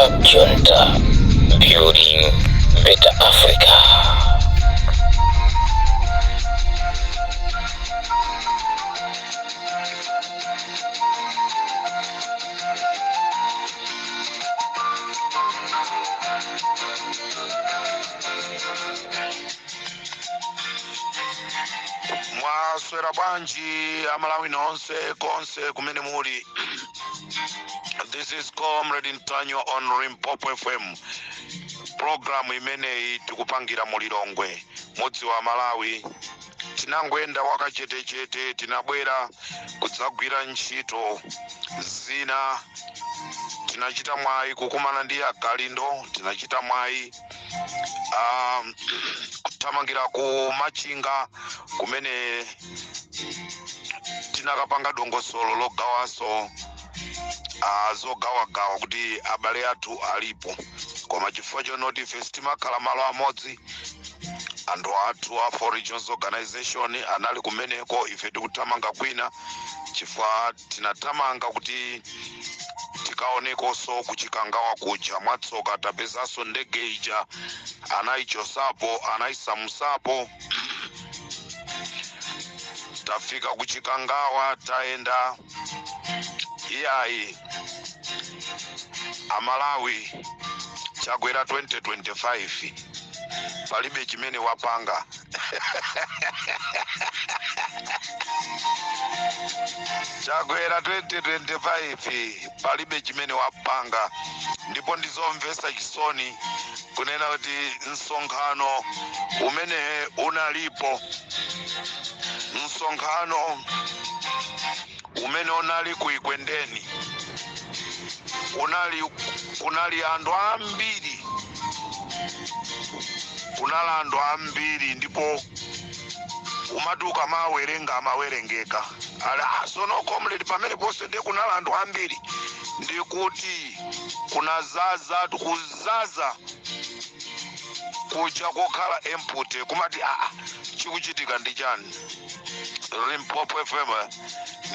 Wake Up Junta, building better Africa. Mwaswera bwanji Amalawi nonse konse kumene muli? This is Comrade Ntanyiwa on Limpopo FM. Programu imeneyi tikupangira mu Lilongwe, mudzi wa Malawi. Tinangoyenda wakachetechete, tinabwera kudzagwira ntchito zina. Tinachita mwayi kukumana ndi Akalindo, tinachita mwayi kuthamangira ku Machinga kumene tinakapanga dongosolo logawanso zogawagawa kuti abale athu alipo. Koma chifukwa chonoti ife sitimakhala malo amodzi, anthu athu a Four Regions Organization anali kumeneko, ife tikuthamanga kwina, chifukwa tinathamanga kuti tikaonekonso kuChikangawa kuja. Mwatsoka tapezanso ndege ija anayichosapo, anayisamusapo. Tafika kuChikangawa, tayenda. Iyayi, Amalawi, Chakwera 2025 palibe chimene wapanga. Chakwera 2025 palibe chimene wapanga, ndipo ndizomvetsa chisoni kunena kuti msonkhano umene unalipo, msonkhano umene unali ku Ekwendeni, kunali anthu ambiri, kunali anthu ambiri, ndipo umati ukamawerenga amawerengeka. Ala sono comrade, pamene ponse ndiye kunali anthu ambiri, ndikuti kunazaza, kuzaza kuja kokhala empty, kumati aa, chikuchitika ndi chani? Limpopo FM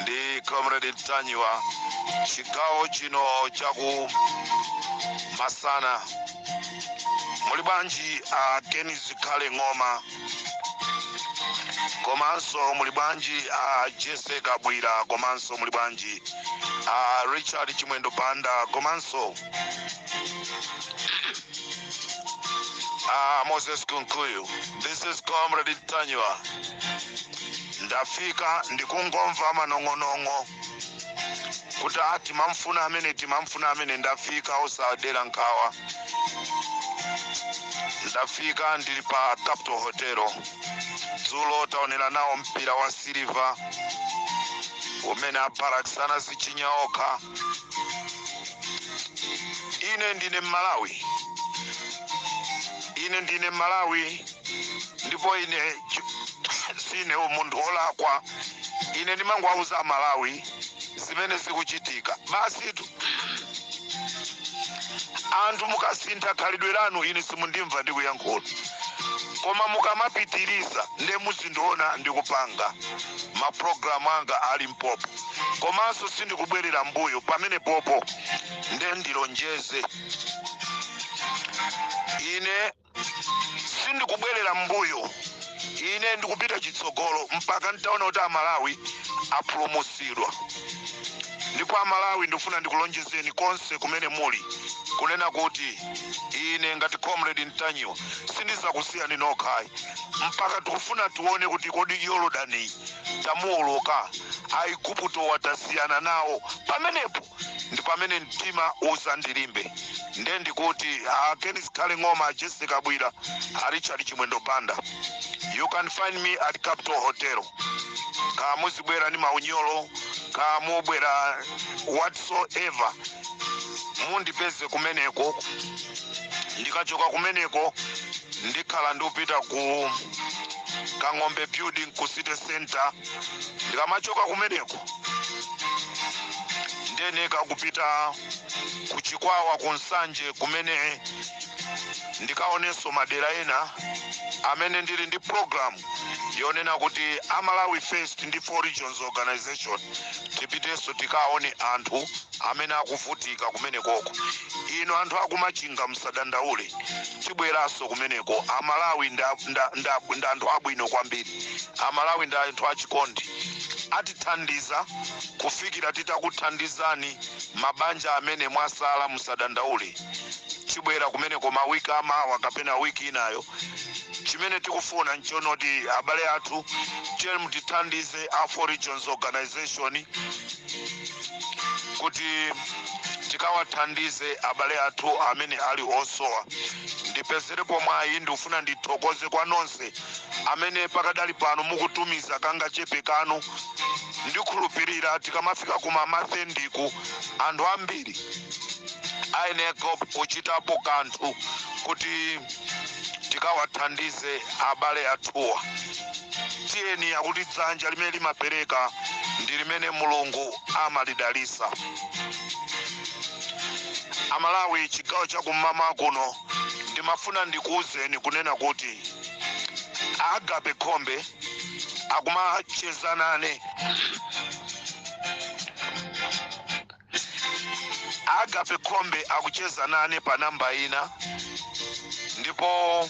ndi Comrade Ntanyiwa, chigawo chino chaku masana. Muli bwanji a Ken Zikhale Ng'oma? Komanso muli bwanji a Jesse Kabwira? Komanso muli bwanji a Richard Chimwendo Banda? Komanso a Moses Kunkuyu? This is Comrade Ntanyiwa. Ndafika ndikungomva manong'onong'o kuti a timamfuna amene, timamfuna amene. Ndafika, osadera nkhawa. Ndafika, ndili pa Capital Hotel. Dzulo taonera nawo mpira wa Silver umene a Barracks anazichinya okha. Ine ndine Mmalawi, ine ndine Mmalawi, ndipo ine sine munthu wolakwa. Ine ndimangowauza Amalawi zimene zikuchitika basitu. Anthu mukasintha khalidwe lanu, ine simundimva ndikuyankhula, koma mukamapitiriza nde muzindiona ndikupanga mapulogalamu anga a Limpopo. Komanso sindikubwerera mbuyo pamene popo. Nde ndilonjeze, ine sindikubwerera mbuyo, ine ndikupita chitsogolo mpaka nditaona kuti Amalawi apulumutsidwa. Ndipo Amalawi, ndifuna ndikulonjezeni konse kumene muli kunena kuti ine ngati Comrade Ntanyiwa sindizakusiyani nokhayi mpaka tikufuna tione kuti kodi Yorodani tamuwoloka, Aigupto watasiyana nawo. Pamenepo ndi pamene mtima uzandilimbe. Nde ndikuti a Ken Zikhale Ng'oma, Jessica Kabwira, a Richard Chimwendo Banda, you can find me at Capital Hotel. Ka muzibwera ndi maunyolo, ka mubwera whatsoever, mundipeze kumeneko. Ndikachoka kumeneko ndikhala ndikupita ku Kang'ombe Building ku City Center. Ndikamachoka kumeneko Ndiyeneka kupita kuchikwawa, ku Nsanje, kumene ndikaonenso madera ena amene ndili ndi program yonena kuti Amalawi First ndi Four Regions Organization tipitenso tikaone anthu amene akuvutika kumenekoko. Ino anthu akumachinga, musadandaule, tibweranso kumeneko. Amalawi nda anthu abwino kwambiri. Amalawi ndi anthu achikondi, atithandiza kufikira titakuthandizani. Mabanja amene mwasala, musadandaule, tibwera kumeneko mawiki amawa kapena wiki inayo. Chimene tikufuna nchonoti abale athu, tiye mutithandize a Four Regions Organization kuti tikawathandize abale athu amene ali osowa. Ndipezerepo mwayi, ndikufuna ndithokoze kwa nonse amene pakadali pano mukutumiza kangachepe kanu. Ndikhulupirira tikamafika kuma mathendiku, anthu ambiri ayeneka kuchitapo kanthu kuti tikawathandize abale athuwa. Tiyeni, akuti dzanja limene limapereka ndi limene Mulungu amalidalisa. Amalawi, chigawo chakum'mawa kuno, ndimafuna ndikuwuzeni kunena kuti Agape Khombe akumacheza nane. Agape Khombe akucheza nane pa namba ina, ndipo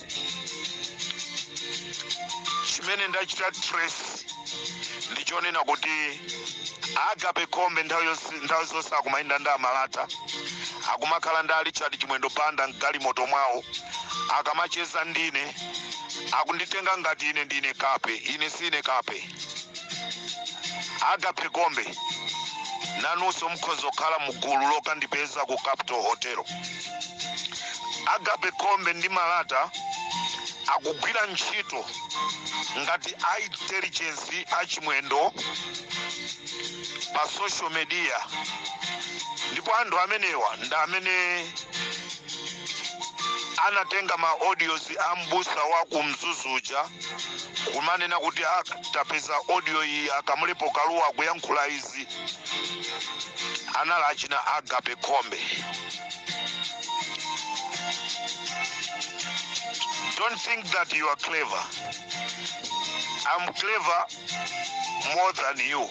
chimene ndachita trace ndichonena kuti Agape Khombe nthawi zonse akumayenda ndi Amalata, akumakhala ndi a Richard Chimwendo Banda mgalimoto mwawo. Akamacheza ndine, akunditenga ngati ine ndine kape. Ine sine kape. Agape Khombe, nanunso mukhoza kukhala mugulu lokandipeza ku Capital Hotel. Agape Khombe ndi Malata akugwira ntchito ngati a intelligence achimwendo pa social media, ndipo anthu amenewa ndi amene anatenga ma audios a mbusa wa ku Mzuzuja kumanena kuti, "Ah, tapeza audio iyi, akamulepo Kaluwa akuyankhula izi." Anali achina Agape Khombe. Don't think that you are clever. I'm clever more than you.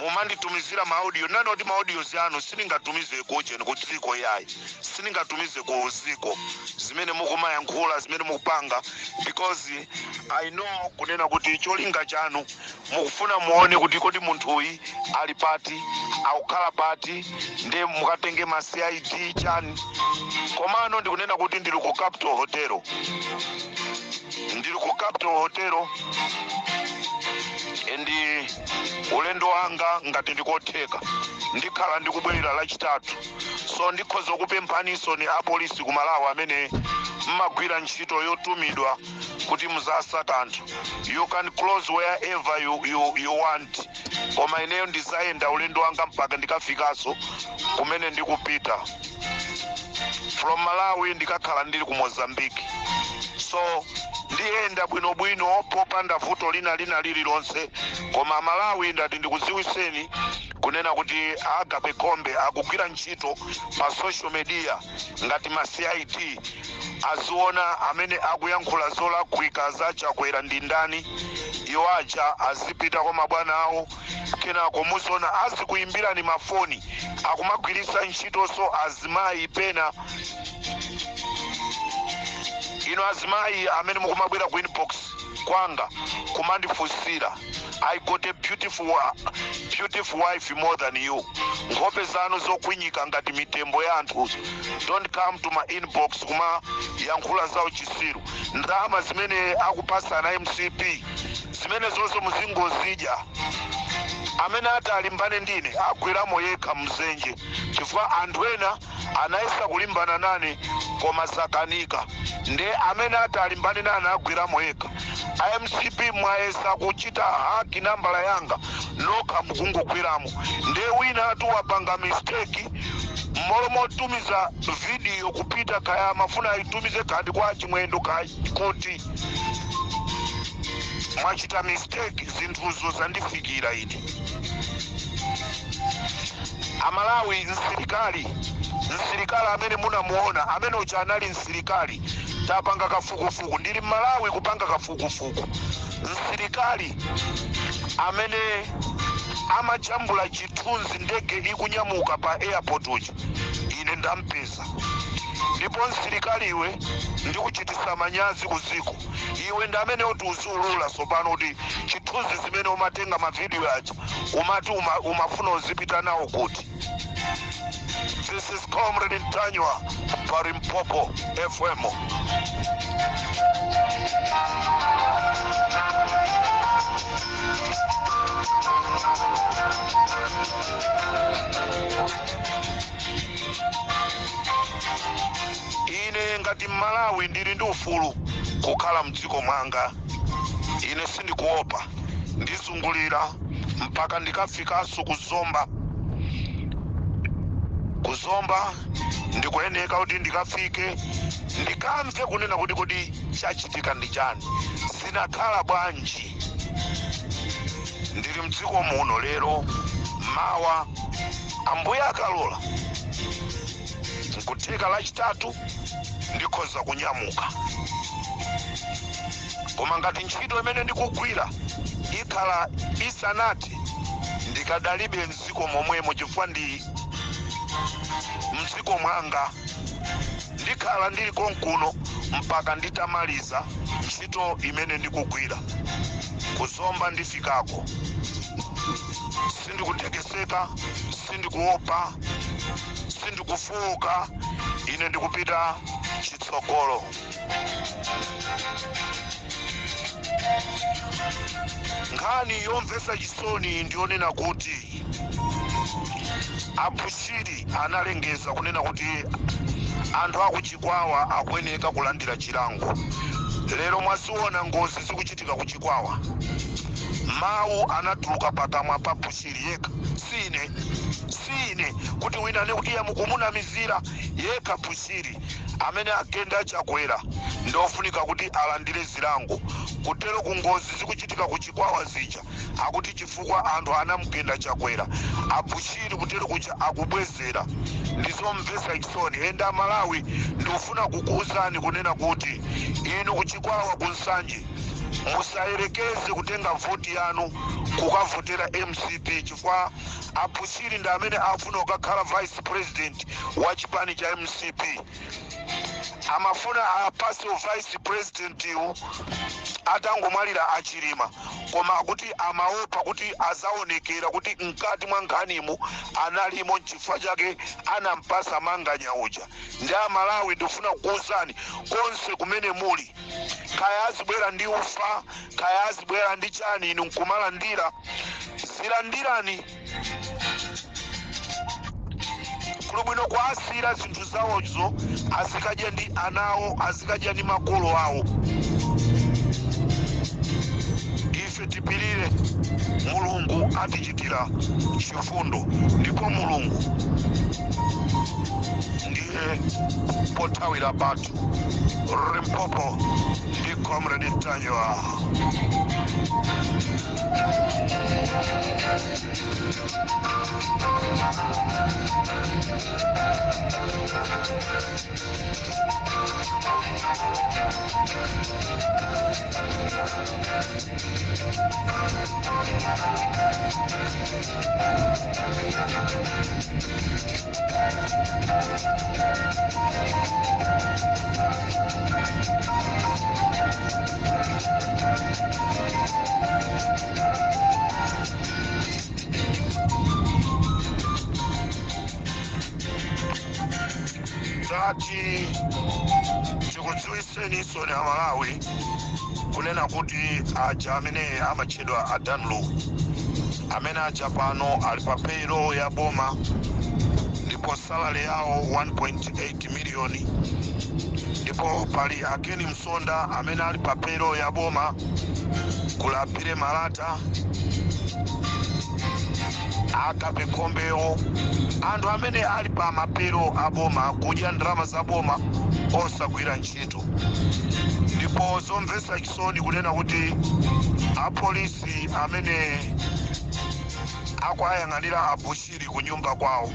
Mumanditumizira ma audio nanoti ma audios anu sindingatumize kucheni ku dziko, yayi, sindingatumize ku dziko zimene mukumayankhula, zimene mukupanga, because I know kunena kuti cholinga chanu mukufuna muone kuti kodi munthuyi ali pati, akukhala pati, ndi mukatenge ma CID chani. Komano ndikunena kuti ndili ku Capital Hotel, ndili ku Capital Hotel, and ulendo wanga, ngati ndikotheka, ndikhala ndikubwerera Lachitatu. So ndikhoza kupemphaninso ni apolisi ku Malawi amene mmagwira ntchito yotumidwa kuti muzasaka anthu, you can close wherever you want, koma ineyo ndizayenda ulendo wanga mpaka ndikafikanso kumene ndikupita. From Malawi ndikakhala ndili ku Mozambique, so ndiyenda bwinobwino popanda vuto lina lina lililonse. Koma Malawi, ndati ndikudziwiseni kunena kuti Agape Khombe akugwira ntchito pa social media ngati ma CID, aziona amene akuyankhula zolakwika za Chakwera ndi ndani. Iwo aja azipita kwa mabwana awo, kenako muziona azikuyimbirani mafoni, akumagwiritsa ntchitonso azimayi pena. Ino azimayi amene mukumabwera ku inbox kwanga kumandifunsira, I got a beautiful wife more than you. Nkhope zanu zokwinyika ngati mitembo ya anthu, don't come to my inbox kuma yankhula zawo chisiru. Ndalama zimene akupasana MCP, zimene zonse muzingozidya. Amene ati alimbane ndine agweramo yekha mzenje, chifukwa anthu ena anayesa kulimbana nane koma zakanika. Nde amene ati alimbane nane agweramo yekha. IMCP mwayesa kuchita hack nambala yanga, nokha mukungogweramo. Nde wina atu wapanga mistake, mmalo motumiza video kupita kaya mafuna aitumize khadi kwa Chimwendo kuti Mwachita mistake, zinthuzo zandifikira ine. Amalawi, msilikali amene munamuona amene uja anali msilikali. Tapanga kafukufuku, ndili Mmalawi kupanga kafukufuku. Msilikali amene amajambula chithunzi ndege ikunyamuka pa airport uja, ine ndampeza. Ndipo msilikaliwe, ndikuchitisa manyazi kuziko. Iwe ndi amene uti uziulula sopano kuti chithunzi zimene umatenga, mavidiyo aja, umati umafuna uzipita nawo kuti. This is Comrade Ntanyiwa pa Limpopo FM. Ine ngati Mmalawi ndili ndi ufulu kukhala mdziko mwanga. Ine sindikuopa, ndizungulira mpaka ndikafikanso kuzomba. Kuzomba ndikuyeneka kuti ndikafike, ndikamve kunena kuti kodi chachitika ndi chani, zinakhala bwanji. Ndili mdziko muno lero, mawa Ambuye akalola, nkutheka Lachitatu ndikhoza kunyamuka. Koma ngati ntchito imene ndikugwira ikhala isanati, ndikadalibe mdziko momwemo, chifukwa ndi mdziko mwanga. Ndikhala ndili konkuno mpaka nditamaliza ntchito imene ndikugwira. Kuzomba ndifikako. Sindikutekeseka, sindikuopa, sindikufuuka, ine ndikupita chitsogolo. Nkhani yomvetsa chisoni ndionena kuti Abushiri analengeza kunena kuti anthu akuchikwawa akuyeneka kulandira chilango. Lero mwaziona ngozi zikuchitika kuchikwawa. Mawu anatuluka pakamwa pa Bushiri yekha, sine kuti wina ane kuti yamukumunamizira yekha. Bushiri amene agenda Chakwera ndofunika kuti alandire zilango. Kutero ku ngozi zikuchitika kuchikwawa zija, akuti chifukwa anthu anamugenda Chakwera, Abushiri kutero kucha akubwezera. Ndizomvetsa chisoni. Enda Malawi, ndikufuna kukuwuzani kunena kuti inu kuchikwawa, kunsanje, musayerekeze kutenga voti yanu kukavotera MCP, chifukwa Abushiri ndi amene afuna kukakhala vice president wa chipani cha MCP. Amafuna apase vice president iwu atangomwalira Achilima, koma akuti amaopa kuti azaonekera kuti mkati mwa nkhanimu analimo, nchifukwa chake anampasa Manganya uja. Ndi Amalawi, ndikufuna kukuwuzani konse kumene muli, kaya azibwera ndi ufa, kaya azibwera ndi chani, inu nkumalandira, zilandirani. Kuli bwino kuasira zinthu zawozo, azikadya ndi anawo, azikadya ndi makolo awo. Ife tipirire, Mulungu atichitira chifundo, ndipo Mulungu ndiye pothawira pathu. Limpopo ndi Comrade Ntanyiwa. Tati tikudziwiseni isoni Amalawi kunena kuti aja amene amatchedwa Adanlu, amene aja pano ali pa payroll ya boma, ndipo salary yawo 1.8 miliyoni. Ndipo pali Akeni Msonda amene ali pa payroll ya boma, kulapire Malata. Agape Khombewo, anthu amene ali pa mapero a boma kudya ndalama za boma osagwira ntchito. Ndipo zomvetsa chisoni kunena kuti apolisi amene akuayang'anira Abushiri ku nyumba kwawo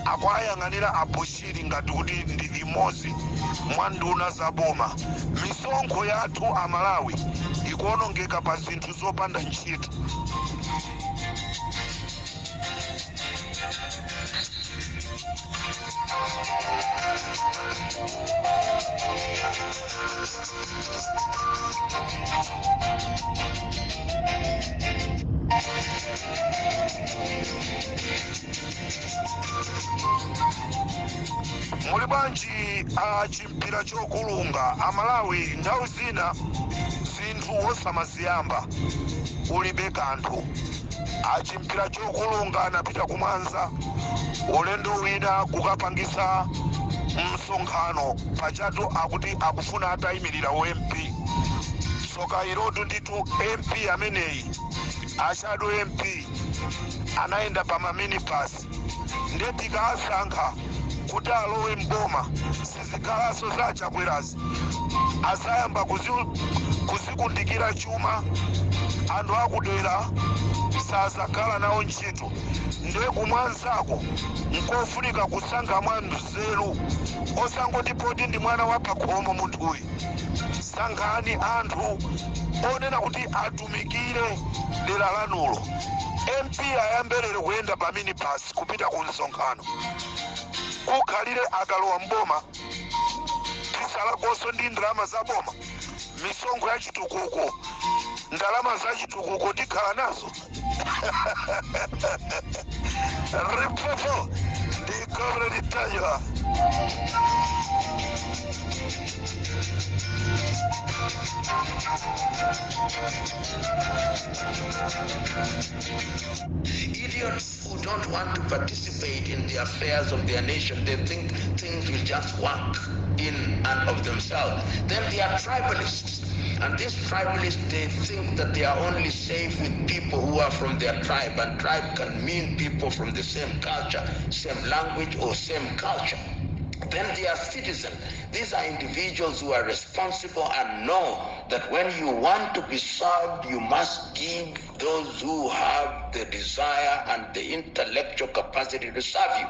akuayang'anira Abushiri ngati kuti ndi imodzi mwa nduna za boma. Misonkho yathu Amalawi ikuonongeka pa zinthu zopanda ntchito. Muli bwanji a chimpira chokulunga? Amalawi, nthawi zina zinthu osamaziyamba ulibe kanthu. Achimpira chokulunga anapita kumwanza ulendo wina kukapangisa msonkhano, pachatu akuti akufuna atayimirira u MP. Soka irotu ndithu, MP ameneyi a shadow MP anayenda pa ma minibus. Ndiye tikasankha kuti alowe mboma, sizikhalanso za Chakwerazi, azayamba kuzikundikira chuma, anthu akudera sazakhala nawo ntchito. Ndiye kumwanzako nkofunika kusankha mwa nzeru, osangoti poti ndi mwana wa pakhomo munthuyu. Sankhani anthu onena kuti atumikire dera lanulo. MP ayambelere kuyenda pa minibus kupita ku msonkhano, kukhalire akalowa mboma tisalakonso ndi ndalama za boma, misonkho ya chitukuko, ndalama za chitukuko tikhala nazo. Limpopo ndi Comrade Ntanyiwa. Idiots who don't want to participate in the affairs of their nation, they think things will just work in and of themselves. Then they are tribalists. And these tribalists, they think that they are only safe with people who are from their tribe. And tribe can mean people from the same culture, same language, or same culture. Then they are citizens. These are individuals who are responsible and know that when you want to be served, you must give those who have the desire and the intellectual capacity to serve you.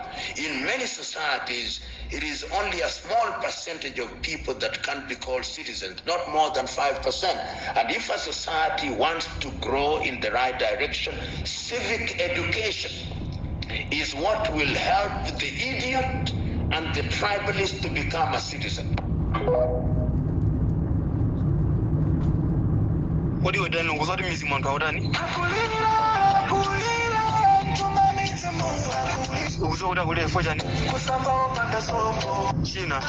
In many societies, it is only a small percentage of people that can be called citizens, not more than 5%. And if a society wants to grow in the right direction, civic education is what will help the idiot and the tribalist to become a citizen. Kodi iwe Dani, ngozati mizimu anthu autani ukuziwa kuti akulira chifukwa chani? China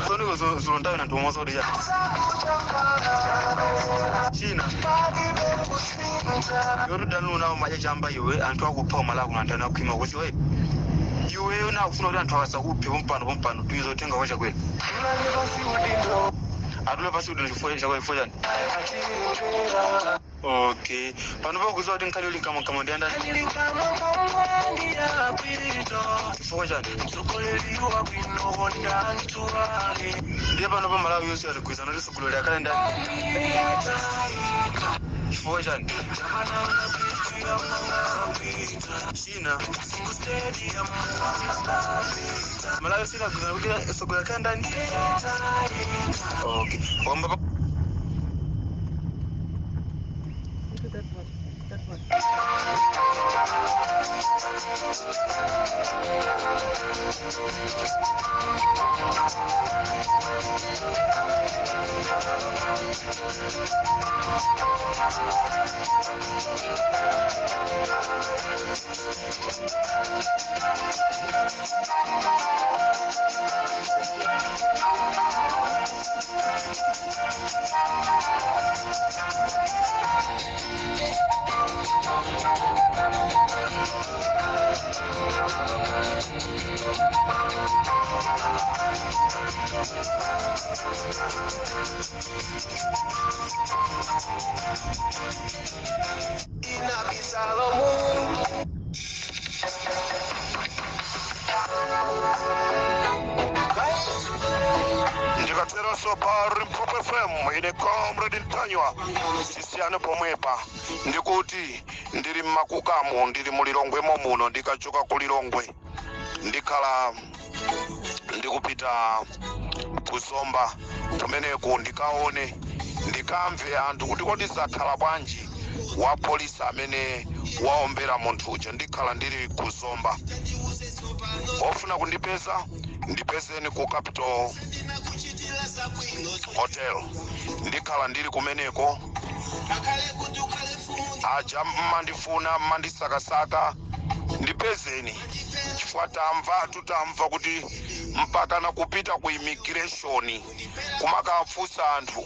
tsono iwe zulondayo na ntomoza kuti chani china yoti Dani unawo madya chamba iwe, anthu akupha umala kuno, anthu anakhwima kuziwa iweyo nakufuna kuti anthu asakuphe pompano pompano. Tuizotenga kwa Chakwera atule pasi kuti chifukwa chakwe, chifukwa chani? Okay, pano pakuziwa kuti nkhani uli mkamwa ndiyandani, chifukwa chani? Ndiye pano pa Malawi yonse atigwizana kuti sogololi akhale ndani, chifukwa chani? China Malawi yonse itagwizana kuti sogololi akhale ndani. Okay, wamba. Look at that one. That one. Ndikateronso pa Limpopo FM, ine Comrade Ntanywa, tisiyane pomwepa. Ndikuti ndili mmakukamu, ndili mulilongwemo muno. Ndikachoka ku Lilongwe ndikhala ndikupita kuzomba kumeneku, ndikaone, ndikamve anthu kuti kodi zakhala bwanji, wa polisi amene waombera munthu uja. Ndikhala ndili kuzomba. Ofuna kundipeza, ndipezeni ku Capital Hotel, ndikhala ndili kumeneko. Aja mmandifuna, mmandisakasaka, ndipezeni, chifukwa tamva, tutamva kuti mpaka nakupita ku immigration kumakafunsa anthu,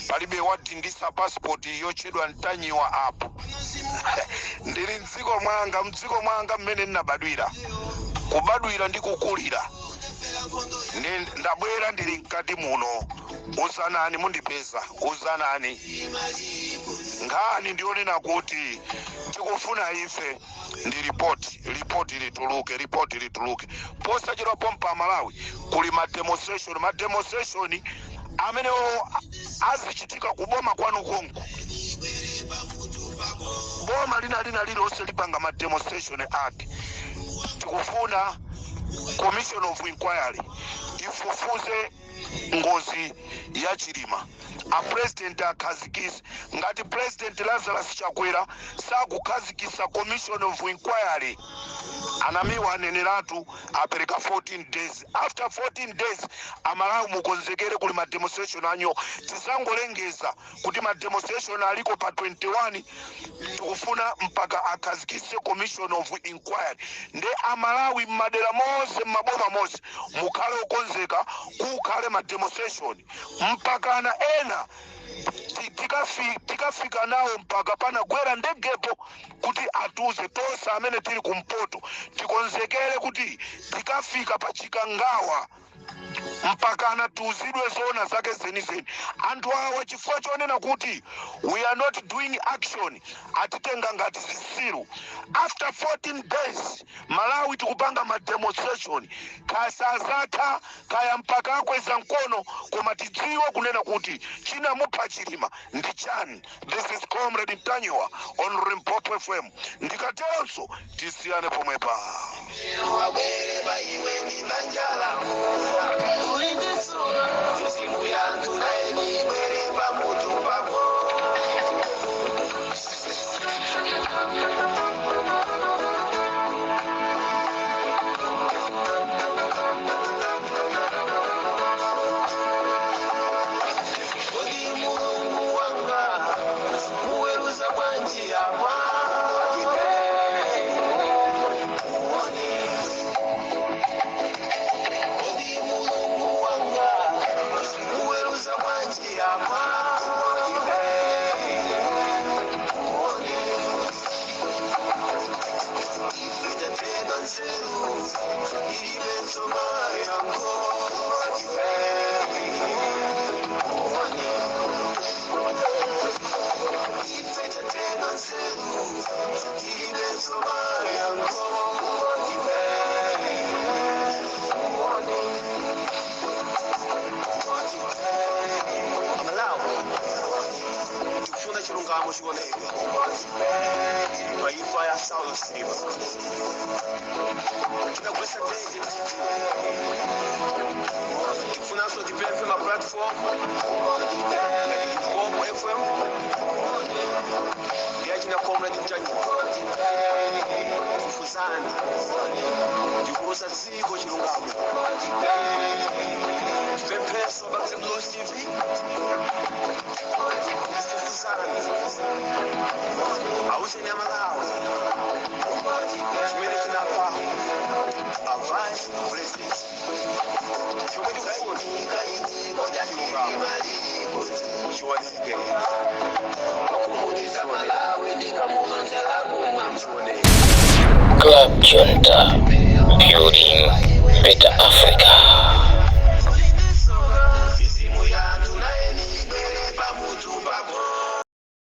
palibe wadindisa passport yotchedwa Ntanyiwa apo. Ndili mdziko mwanga, mdziko mwanga mmene ndinabadwira, kubadwira ndi kukulira. Ndabwera, ndili mkati muno. Uzanani, mundipeza, uzanani. Nkhani ndionena kuti tikufuna ife ndi ripoti, ripoti lituluke, ripoti lituluke posachedwa pompa. Malawi, kuli ma demonstration, ma demonstration amenewo azichitika kuboma kwanu konko. Boma lina lina lililonse lipanga ma demonstration ake. Tikufuna commission of inquiry ifufuze ngozi ya Chilima. A president akhazikise. Ngati President Lazarus Chakwera sakukhazikisa commission of inquiry, anamiwa aneneratu, apereka 14 days. After 14 days, Amalawi mukonzekere, kuli ma demonstration anyo. Tisangolengeza kuti ma demonstration aliko pa 21. Tikufuna mpaka akhazikise commission of inquiry. Nde Amalawi mmadera monse, mmaboma monse, mukhale okonzeka, kukhale ma demonstration mpakana ena tikafika nawo mpaka panagwera ndegepo kuti atuze tonse amene tili kumpoto tikonzekere kuti tikafika pa Chikangawa mpakana tiuzidwe zoona zake zenizeni. Anthu awa, chifukwa chonena kuti we are not doing action, atitenga ngati zisiru. After 14 days, Malawi, tikupanga ma demonstration. Kasazatha kaya mpaka akweza mkono, koma tidziwe kunena kuti chinamupha Chilima ndi chani. This is Comrade Ntanyiwa on Limpopo FM. Ndikateronso tisiyane pomwepa. Wabwere baiwe ni banjala ulindisura mizimu yantu naye nibwere pamutu pako. Kodi Mulungu wanga muweruza bwanji apa? Uone. Kodi Mulungu wanga muweruza bwanji apa? Uone. Itatega nzeru ilibe nsoma yango. Uone. Itatega nzeru ilibe nsoma yango. Uone. Malawi, tikufuna chilungamo chioneke pa imfa ya Saulos Chilima tinagwesa ndege. Tikufunanso tipemphe ma platform ngati Limpopo FM ndi achina Comrade Ntanyiwa, fufuzani ndikuuza dziko chilungamo. Tipempheso Bakili Muluzi TV, fufuzani, auseni Amalawi chimene chinapha a vice president. Chomwe tikufuna, chilungamo chioneke. Makumuliza Malawi ndikamumanzela kumwamba. Chioneke. Club Junta, building better Africa.